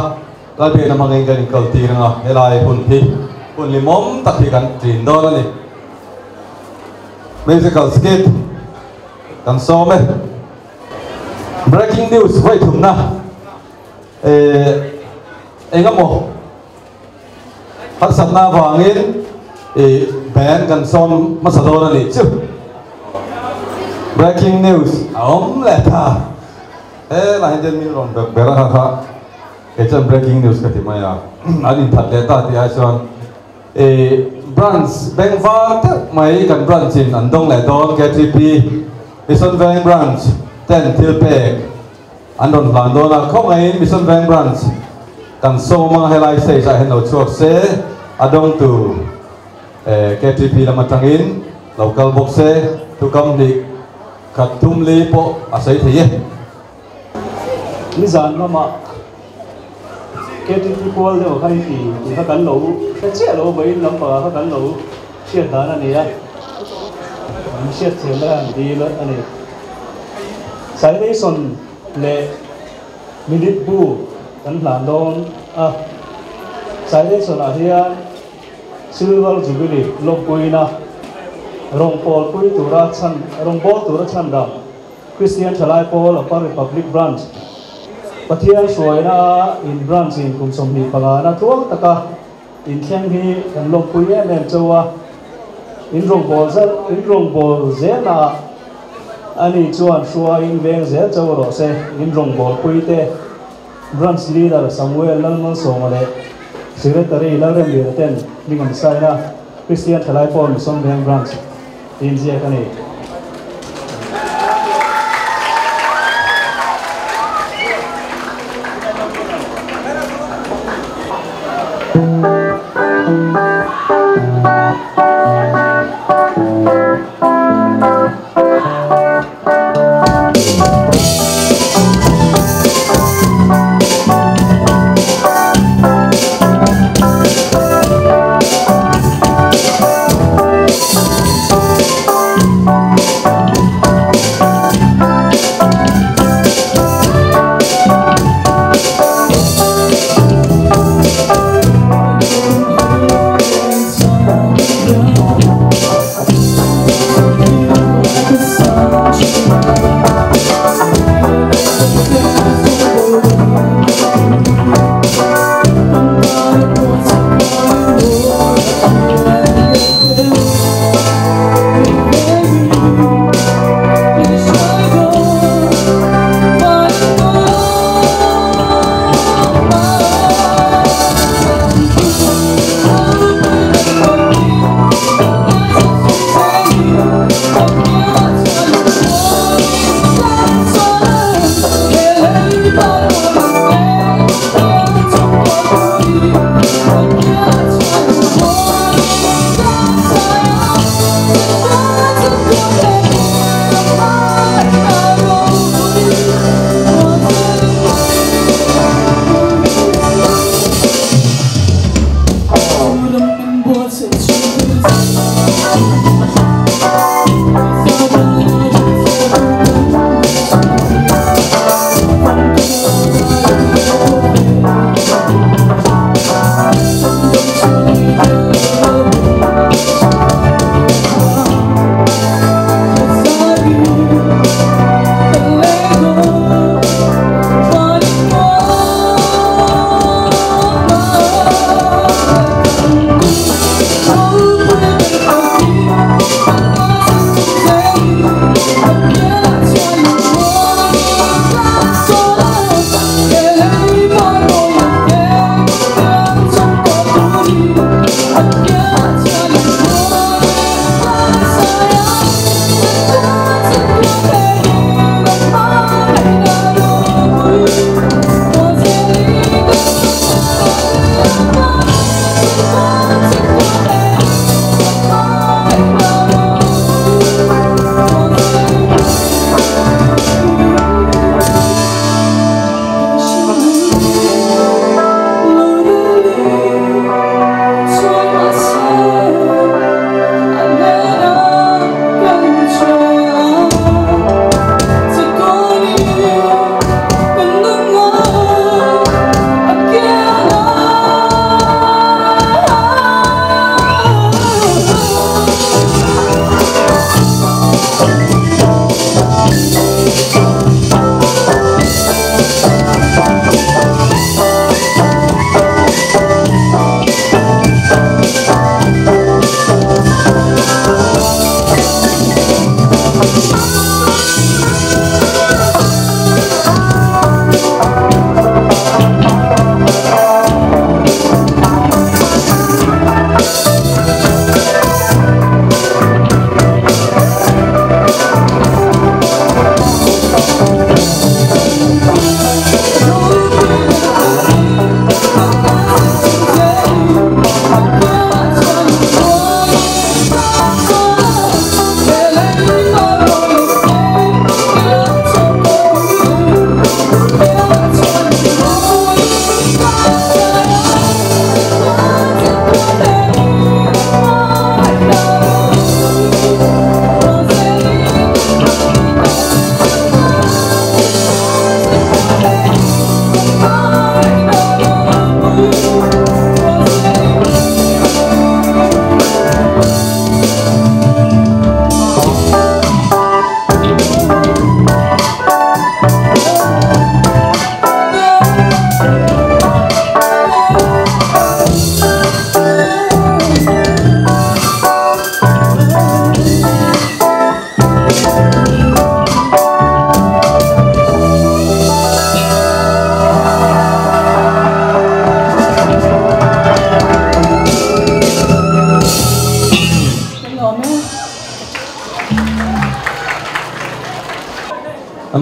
Lalbiakna hmangin kan inkal tir ang a, helai hun hi hun limawm tak hi kan tlin dawn a ni. Musical skit kan sawm e. Breaking news vawi thumna eh eng emaw harsatna avangin ih band kan sawm hmasa dawn a nih chu. Breaking news a awm leh ta. Helai hian min rawn ber ber a kha kha kei chuan breaking news ka ti mai a, an inthat leh ta tih ai chuan ih branch bengvar deuh mai kan branch in an dawng leh dawn KTP Mission Veng branch ten thil pek an rawn hlan dawn a, khawngaihin Mission Veng branch kan sawm anga helai stage ah hian lo chhuak se a dawngtu KTP lam atangin lo kal bawk se thukam hnih khat thum li pawh a sawi thei e. Nizan lamah KTP kual deuh kha i ti tih kha kan lo hre chiah lo vawiin lampangah kha kan lo hriat dan a ni a. Min hriatthiamna an dil a ni. Citation leh minute bu kan hlan dawn a. Citation ah hian Silver Jubilee lawmpuina rawngbâwl pui tura chhan rawngbâwl tura chhandam Kristian Thalai Pawl Upper Republic Branch Pathian hruaina in branch in kum 25 na tluang taka inthleng hi kan lawmpui em em chauh a. In rawngbâwl zel in rawngbâwl zelnaah ani chuan hruaiin veng zel chauh rawh se. In rawngbâwl puite Branch Leader Samuel Lalmalsawma leh Secretary Lalremliana ten hming an sign a, Kristian Thalai Pawl Mission Veng Branch tiin ziak a ni.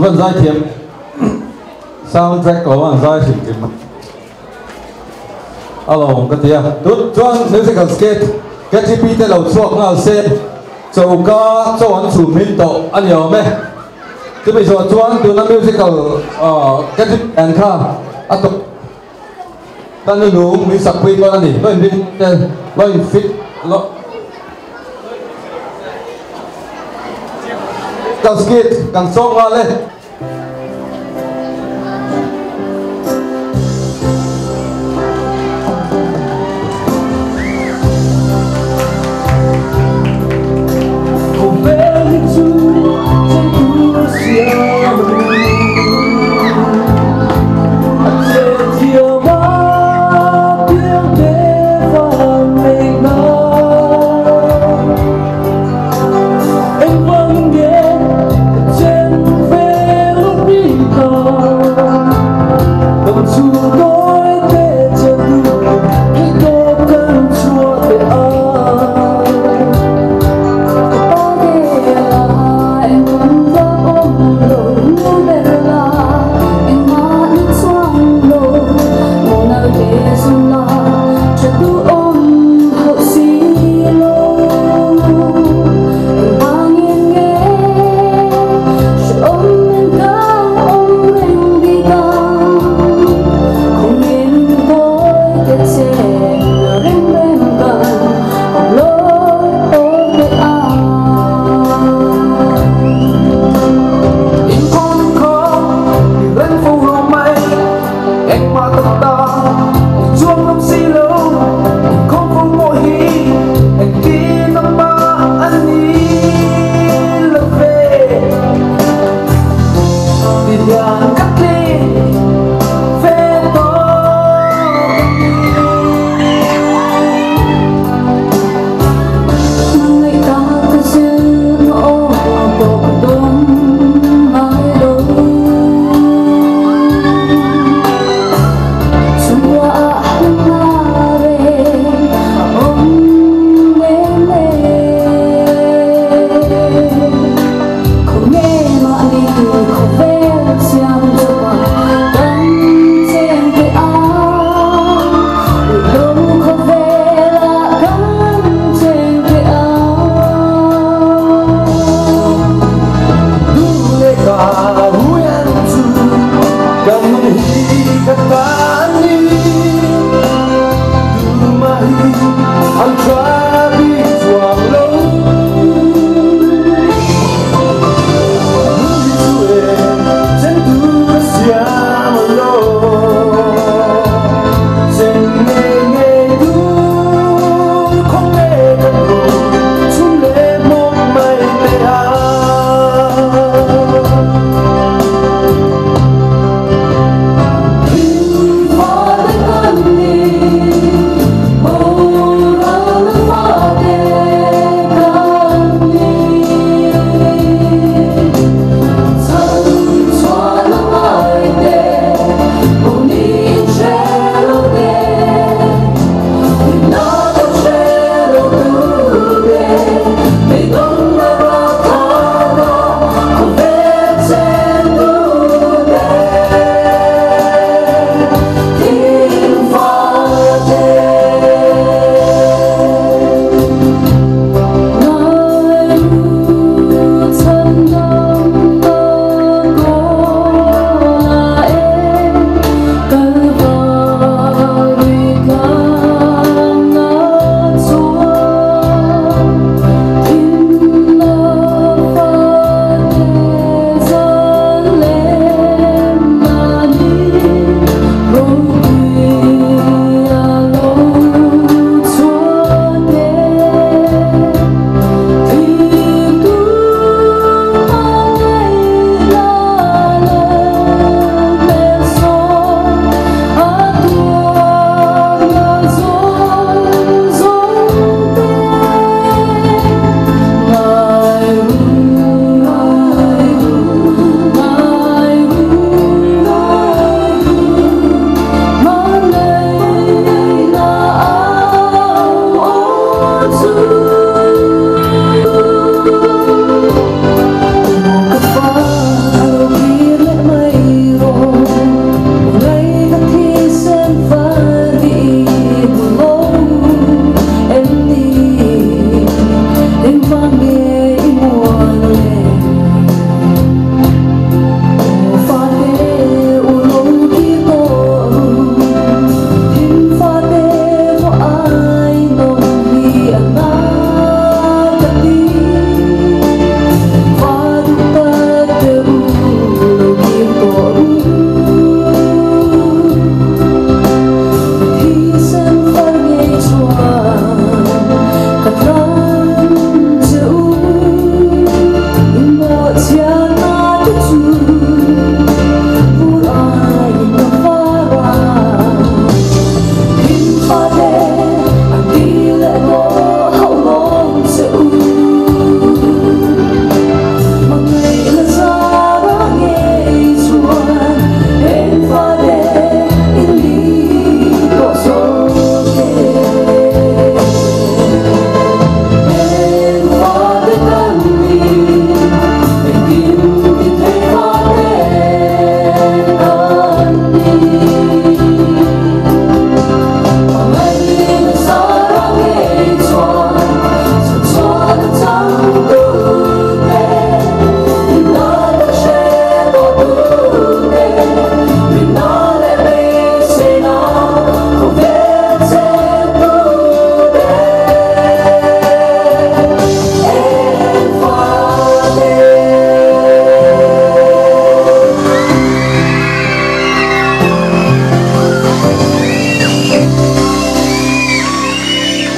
An van zaithiam soundtrack lo an zai hrim hrim alawm ka tia tun chuan musical skate KTP te lo chhuak nghal se choka chaw an chhum min tawh a ni awm e chumi zawh chuan tuna musical KTP an kha a tawp tan nu min sak pui dawn a ni lo in ring te lo in fit lo kan skit kan sawm nghal e.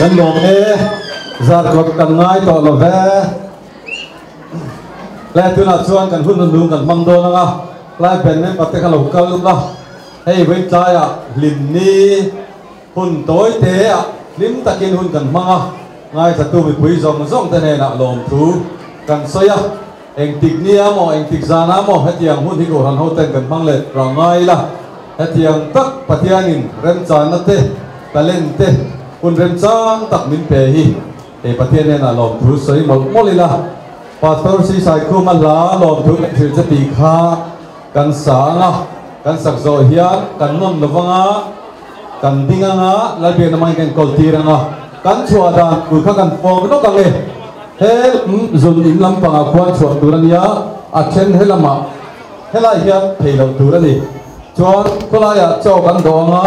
Kan lawm e, Zarkawt kan ngai tawh lo ve. Le tunah chuan kan hun nung kan hmang dawn anga, lai band member te kha lo kal ula, hei vawi tlaiah hlim ni hun tawi te ah hlim takin hun kan hmang a, ngaithla tu mipui zawng zawng te hnenah lawmthu kan sawi a, engtik nia maw engtik zanah maw hetiang hun hi Kohhran ho ten kan hmang let rang ngai ila, hetiang tak Pathianin remchanna te, talent te, hun remchang tak min pe hi he Pathian hnenah lawmthu sawi mawlh mawlh ila, Pastor Sri Saikhuma hla lawmthu kan hrilh che tih kha kan sa ang a, kan sak zawh hian kan nawn lo vang a, Kan ding anga Lalbiakna hmangin kan inkawl tir anga, kan chhuah dan tur kha kan pawm lawk ang e. He zun in lampangah khuan chhuah tur a nia, a then he lamah helai hian thei loh tur a ni. Chuan khawlaiah chaw kan dawh anga,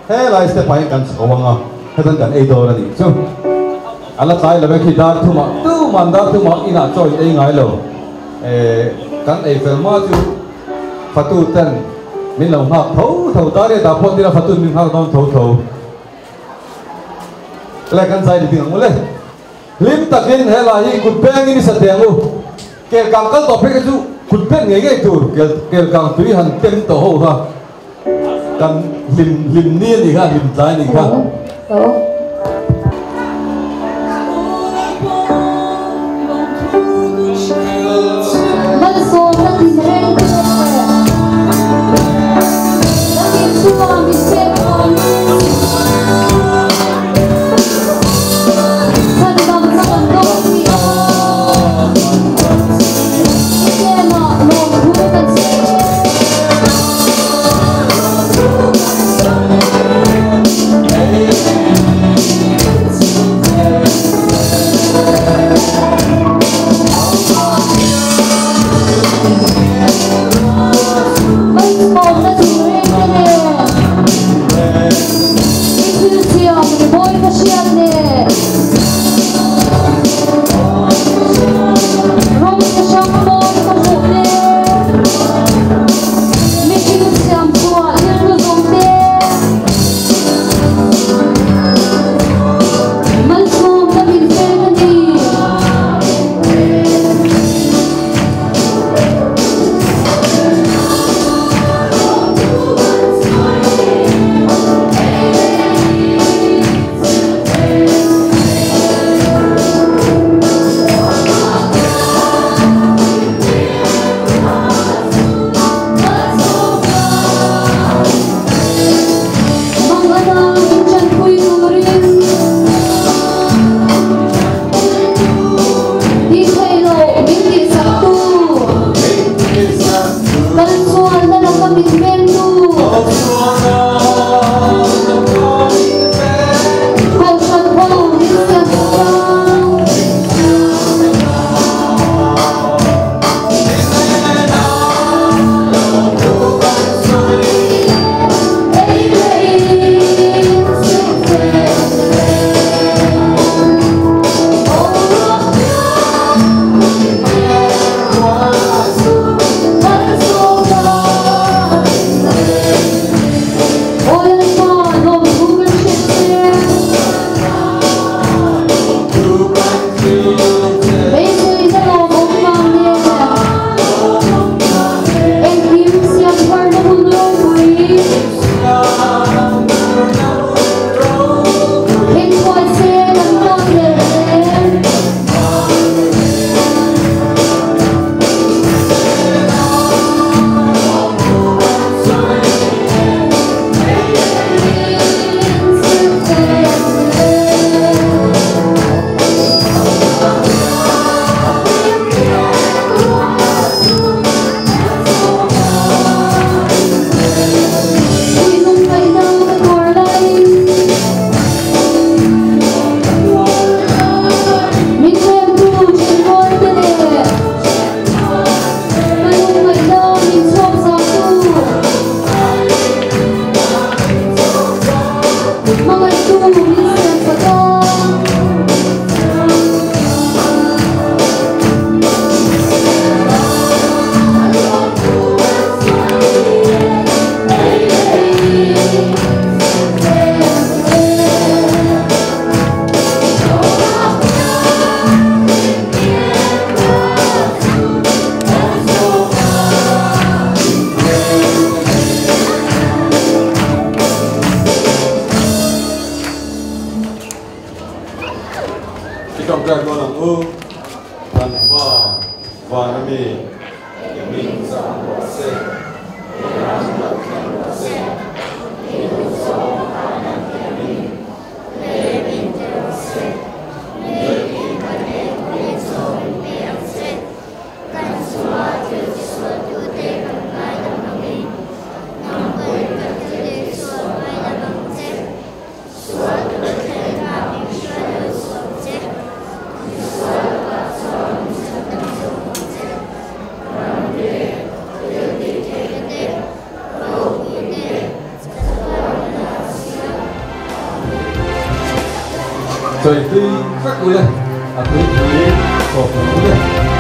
helai step ah hian kan chho anga, hetan kan ei dawn a nih chu. A la tlai lo e khi dar thumah, tuman dar thumah inah chaw in ei ngai lo. Kan ei fel hma chu. Fatu ten min lo nghak tho tho ta riat ah pawh tira fatu min nghak dawn tho tho le kan zai ni ding ang u le hlim takin helai hi kut bengin i sa teh ang u kel kang kal tawh phei kha chu kut beng ngei ngei tur kel kel kang tui han tem tawh ho kha kan hlim hlim ni a nih kha hlim tlai a nih kha. Malsawmna tinreng te kan inchunga min pek vangin chhandamna kan dawng si a, i hnenah lawmthu kan sawi e. Malsawmna tinreng te nen i thil siam i bawi ka hriat nen rawng chi hrang mawi ka hmuh nen mihring siam chhuah thil hlu zawng te. U. Kan Pa van ami, i hming chang rawh se, i ram lo thleng rawh se, i duhzawng van an tiamin lei min ti rawh se, Leiin kan ei chaw min pe ang che, kan chunga thil tisualtute kan ngaidam angin, nang pawhin kan thil ei sual ngaidam ang che, sual tur thlengah min hruai lo suh ang che, misual lakah chuan min chhandam zawk ang che, ram te, thil tih theihna te, ropui te, chatuan a siam. Sawi tui vek ule, a tui tui tawp ang ule.